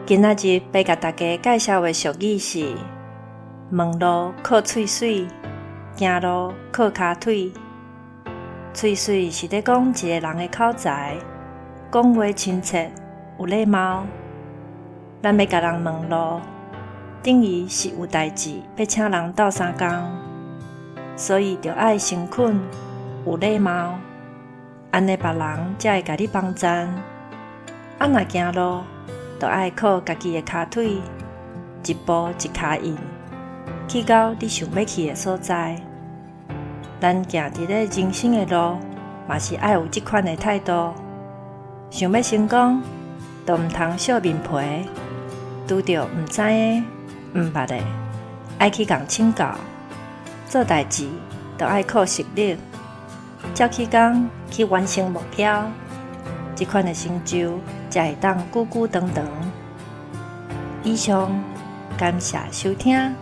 今仔日欲共大家介紹的俗語是：問路靠喙媠，行路靠跤腿。喙媠是咧講一个人的口才，講話親切，有禮貌。咱欲共人問路，等於是有代誌欲請人鬥相共，所以著愛誠懇、有禮貌，按呢別人才會共你幫贊。啊，若行路，著愛靠家己的跤腿，一步一跤印，去到你想欲去的所在。咱行佇咧人生的路，嘛是愛有這款的態度。想欲成功，就毋通惜面皮，拄著毋知的、毋捌的，愛去共請教。做代誌，就愛靠實力，才起工去完成目標。這款的成就，才會當久久長長。以上，感謝收聽。